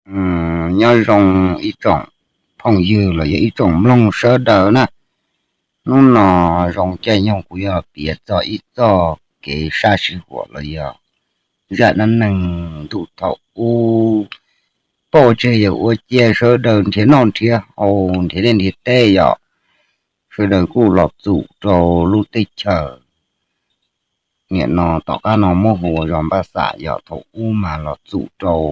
Nyob zoo ib tsoom phooj ywg los yog ib tsoom mloog sawv daws na. Hnub no zoo caij nyoog kuv yuav piav txog ib txoj kev sab sij huam los yog zaj dab neeg ntuj thaum ub. Poj tseg yog ua cia sawv daws nrhiav noj nrhiav haus, nrhiav liaj nrhiav teb yom, sawv daws kuj los txum rau lub teb chaws. Nim no tom qab no muab hu ua zos Npaj Xam yog thaum ub mas los txum rau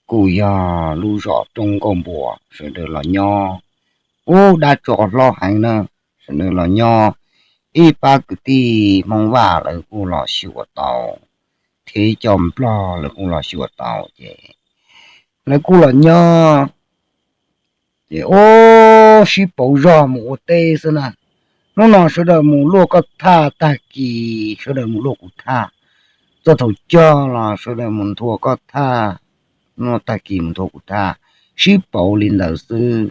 kuj yog lub zos Roob Nkauj Npua, sawv daws los nyob. Ub, dab tsov hlob heev na, sawv daws los nyob. Ib pab kwv tij Hmoob Vaj lawv kuj los xyuas tau, thiab ib co Nplog lawv kuj los xyuas tau ces lawv kuj los nyob. Ces ub, sib pauv zog mus ua teb xwb na. Hnub no sawv daws mus luaj koj thaj, tag kis sawv daws mus luaj kuv thaj. Txog thaum cog los sawv daws mus nthua koj thaj, hnub no tag kis mus nthua kuv thaj, sib pauv li ntawd xwb.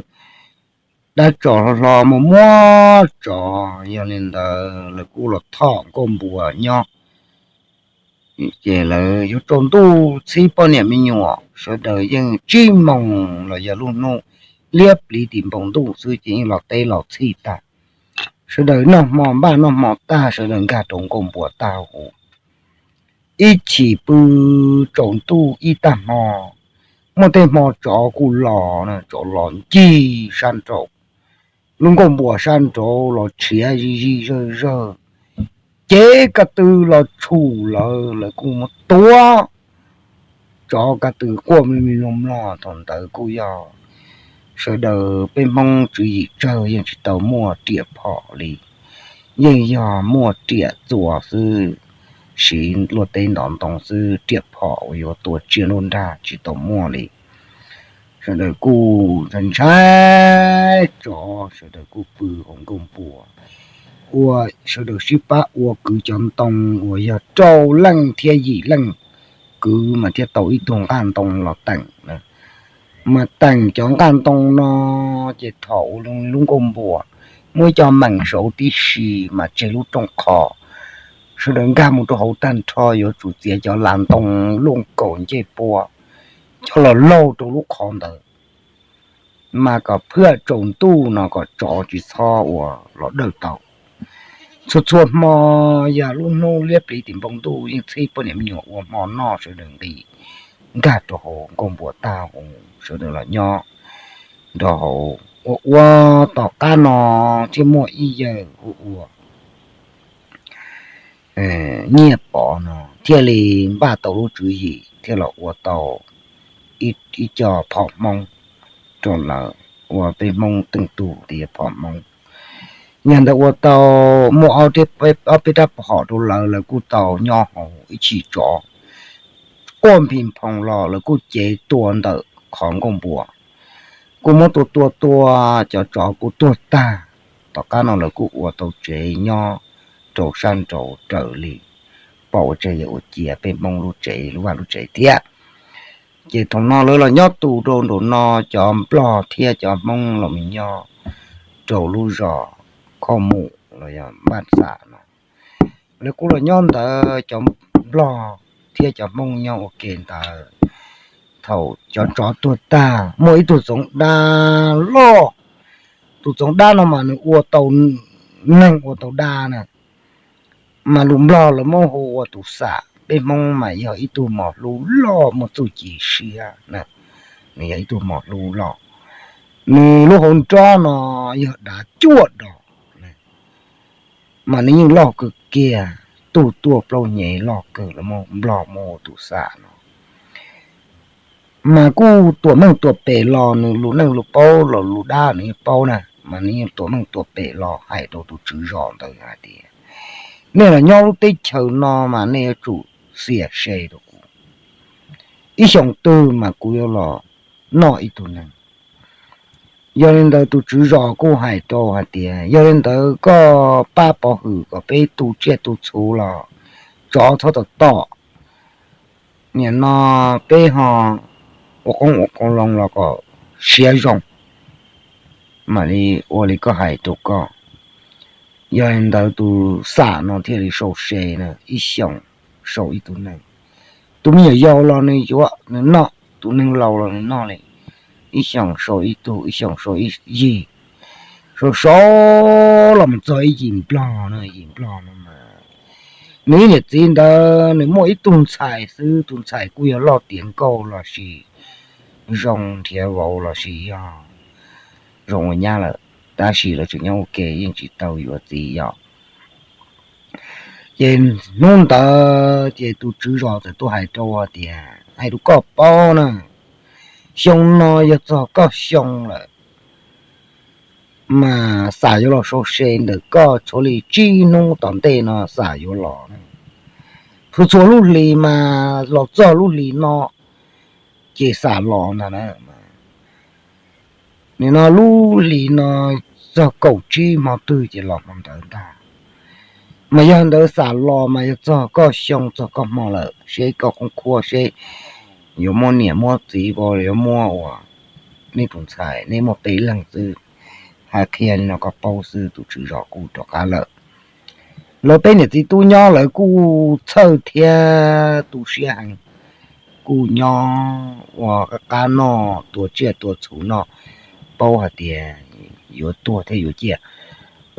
Dab tsov hlob hlob muaj muaj tsov, yog li ntawd lawv kuj los thom Nkauj Npua nyob. Ces lawv yuav tsaus ntuj txhib poj niam me nyuam, sawv daws yeej tsib moos los yog lub hnub liab pliv tim npoo ntuj xwb ces yeej los teb los txhij tag. Sawv daws noj hmo npaj noj hmo tag, sawv daws nkag rau Nkauj Npua tag huv. Ib chim pw tsaus ntuj ib tag hmo, muaj tej hmo tsov kuj los, tsov los ncig sab nraud, lub Nkauj Npua sab nraud los tshiav zij zij zawg zawg, cev ko tw los tshum lawv, lawv kuj muab tuav. Tsov ko tw quaj mlog mlog, thaum ntawd kuj yog sawv daws peb Hmoob tswv yim tsawg yeej tsis tau muaj riam phom li, yeej yog muaj riam txuas xwb, siv luaj teb ntov ntoo xwb, riam phom uas yuav tua tsiaj nruab nrag tsis tau muaj li. Sawv daws kuj ntshai ntshai tsov, sawv daws kuj pw hauv Nkauj Npua, ua sawv daws sib pab ua kwv cov ntoo uas yog rau leej thiab yim leej kwv mas thiaj tau ib tug nqaj ntoo los teem. Mas teem cov nqaj ntoo no ces thaum lub Nkauj Npua muaj ib co meem saud tib si mas tseg lub rooj qho, sawv daws nkag mus rau hauv tag nrho yuav tsum txiav cov las ntoo luaj kaum ncej pua coj los laug rau lub qhov ntawd, mas kom phwj tsaus ntuj no kom tsov tsis txhob ua los dawj tau. Txhua txhua hmo yog lub hnub liab pliv tim npoo ntuj yeej txhib poj niam me nyuam ua hmo noj sawv daws nqis nkag rau hauv Nkauj Npua tag huv, sawv daws los nyob rau hauv. Ua ua tom qab no thiaj muaj ib yawg hu ua Nyiaj Pov no thiaj li npaj tau lub tswv yim thiaj los ua tau ib co phom Hmoob rau lawv, ua peb Hmoob teej tug tias phom Hmoob. Yog ntawd ua tau muaj ob peb rab phom rau lawv, lawv kuj tau nyob hauv ib chim tsov quaj nphi nphoo los lawv kuj cev tua ntawm qhov Nkauj Npua, kuj muab tua tua tua, cov tsov kuj tuag tag. Tom qab no lawv kuj ua tau tsev nyob rau sab nraud raws li pom ua tseg yog ua cia peb Hmoob lub tsev lub vaj lub tsev thiab. Ces thaum no lawv los nyob tus rau nraum no, cov Nplog thiab cov Hmoob los mus nyob rau lub zos Khoj Mus los yog Npaj Xam no. Lawv kuj los nyob ntawd, cov Nplog thiab cov Hmoob nyob ua ke ntawd. Thaum cov tsov tuag tag muaj ib tug txoov dab loj, tus txoov dab no mas nws ua tau neeg ua tau dab na, mas lus Nplog lawv muab hu ua tus Xam, peb Hmoob mas yog ib tug mos hlub loj muaj txuj ci siab na, nws yog ib tug mos hlub loj. Nws lub hauv nrob no yog dav cuaj dos, mas nws yeej loj kawg kiag, tug tuaj plaub nyem loj kawg, lawv muab Nplog muab hu tus Xam no. Mas kuj tuam meej tuam pem los nws lus neej lus paub los lus dab nws yeej paub na, mas nws yeej tuam meej tuam pem los hais rau tus tswv zos ntawd hais tias, nej los nyob lub teb chaws no mas nej yuav tsum xiam se rau kuv, ib xyoos twg mas kuv yuav los noj ib tug neeg. Yog li ntawd tus tswv zos kuj hais rau hais tias, yog li ntawd koj pab pov hwm kom peb tu tsiaj tu txhu los tsov txhob tom tom, nim no peb ho ua qoob ua qoo loo los kom siav zoo, mam li ua li koj hais rau koj. Yog li ntawd tus Xam no thiaj li sau se na, ib xyoos sau ib tug neeg. Tus me nyuam yaus los nws yuav nws noj, tus neeg laus los nws noj li ib xyoos sau ib tug, ib xyoos sau ib yig, sau sau los mus txog ib yim nplog no, yim nplog no mas nws ib niam txiv ntawd nws muaj ib tug ntxhais xwb, tus ntxhais kuj yog loj tiav nkauj los sis zoo nrhiav vauv los sis yog zoo ua nyab lawm, tab sis lawv tseem nyob ua ke yeej tsis tau yuav txiv yom. Ces hnub ntawd ces tus tswv zos txawm tuaj hais rau tias, hais rau koj paub na, xyoo no yog txog koj xyoo lawm, mas xam yuav los sau se ntawm koj, tshuav li tsib hnub tom ntej no xam yuav los. Txhua txhua lub hlis mas los txog lub hlis no ces xam los ntag na. Nim no lub hlis no txog kaum tsib hmo twg ces los hmo ntawd ntag. Mas yog ntawd xam los mas yog txog koj xyoo txog koj hmo lawm, seb koj qoob qhuab seb yuav muaj niam muaj txiv, yuav muaj ua nej tus ntxhais, nej muaj peb leeg xwb. Hais qhia li no koj paub xwb, tus tswv zos kuj rov qab lawm. Lawv peb niam txiv tub nyob lawv kuj txhawj thiab tu siab heev, kuj nyob ua qab qab noj, tua tsiaj tua txhu noj, paub hais tias yuav tuag thiab yuav ciaj,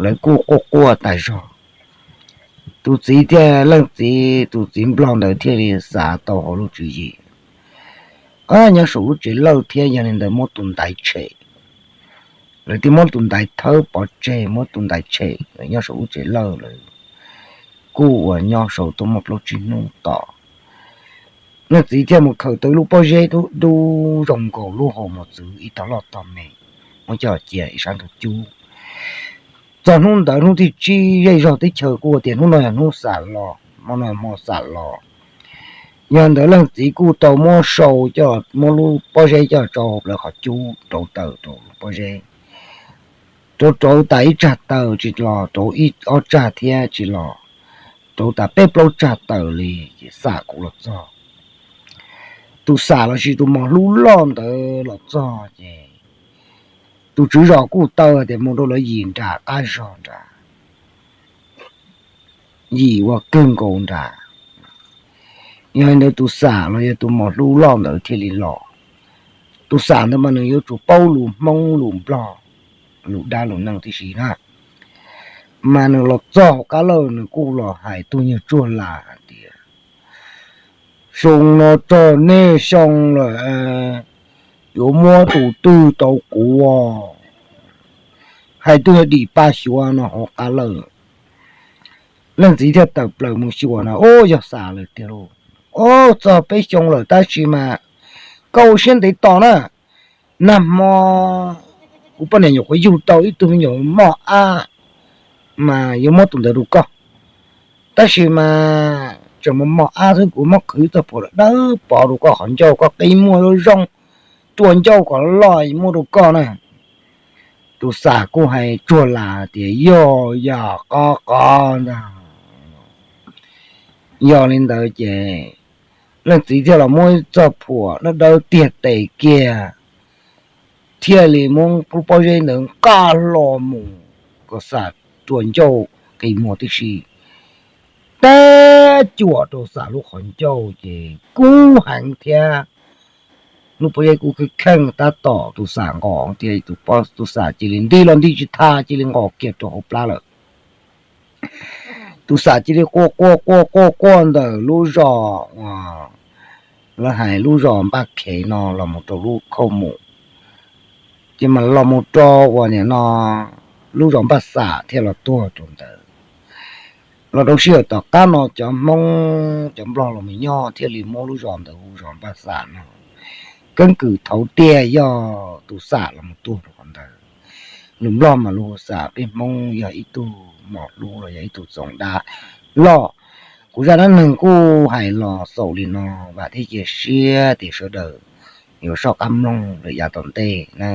lawv kuj quaj quaj tas zog. Tus txiv thiaj, leej txiv, tus txiv nplog ntawd thiaj li xav tau hauv lub tswv yim, nyob saum lub tsev lawj thiab, yog li ntawd muab tus ntaiv tshem. Lawv thiaj muab tus ntaiv thawb pov tseg, muab tus ntaiv tshem, nyob saum lub tsev lawj lawm. Kuj uas nyob saum tuaj muaj plaub tsib hnub tom, leej txiv thiaj mus khaws tau ib lub pob zeb dub dub zoo nkaus lub hauv mos txwv ib tog loj tog me, muab coj cia ib sab ntug cub. Txog hnub ntawd hnub thib tsib zej zog teb chaws kuj tias hnub no yog hnub xam los, hmo no hmo xam los. Yog ntawd leej txiv kuj tau muab sau coj, muab lub pob zeb coj rau hauv plawv qhov cub, rauv taws rau lub pob zeb, rauv rauv tas ib tsag taws tsis los, rauv ib ob tsag thiab tsis los, rauv tas peb plaub tsag taws li ces xam kuj los txog. Tus xam los sis tus mos hlub loj ntawd los txog ces tus tswv zos kuj taw tias mus rau lawv yim nram qab zog nrad, yim ua kawg nkaus nrad. Yog li ntawd tus xam los yog tus mos hlub loj ntawd thiaj li los. Tus xam ntawd mas nws yuav tsum paub lus Hmoob lus Nplog, lus dab lus neeg tib si na. Mas nws los txog hauv qab lawj nws kuj los hais tug nyuag tsuag las hais tias, xyoo no rog nej xyoo lawm, yuav muab tus twg tau kuv? Hais twg dim pa xyuas no hauv qab lawj. Leej txiv thiaj tawm plaws mus xyuas na, ub, yog xam lawm tiag lauj. Ub, txog peb xyoo lawm tab sis mas koj ua siab ntev tos na, nag hmo kuv poj niam nyuam qhuav yug tau ib tug me nyuam moj ab, mas yuav muab tus ntawd rau koj. Tab sis mas tseem mus moj ab xwb, kuv muab qhwv txoj phuam dawb pov rau koj qhov ncauj, koj qi muag zoo zoo, rua ncauj kom loj muab rau koj na. Tus xam kuj hais tsuag las tias yog yam qo qov ntag. Yog li ntawd ces leej txiv thiaj los muab txoj phuam dawb dawb tiag tes kiag, thiaj li muab lub pob zeb ntawd nqaj hlo mus kom xam rua ncauj qi muag tib si. Tab cuam rau xam lub qhov ncauj ces kub heev thiab, lub pob zeb kuj kheej kheej tab tom tus xam nqos thiab, tus xam cia li nti los nti tsis tau, cia li nqos kiag rau hauv plab lawm. Tus xam cia li quaj quaj quaj quaj quaj ntawm lub zos, lawv hais lub zos Npaj Khev no los mus rau lub khauj mus, ces mas los mus rau uas nim no lub zos Npaj Xam thiaj los tuag rau ntawd. Los rau sij hawm tom qab no cov Hmoob cov Nplog los mus nyob thiaj li muab lub zos ntawd hu zos Npaj Xam no. Keeb kwm thaum tiag yog tus xam los mus tuag rau qhov ntawd. Lus Nplog mas lus hu xam, peb Hmoob yog ib tug mos hlub los yog ib tug txoos dab loj. Kuv zaj dab neeg kuj hais los xaus li no, vam thiab cia siab tias sawv daws yuav soj qab mloog lawm yav tom ntej na.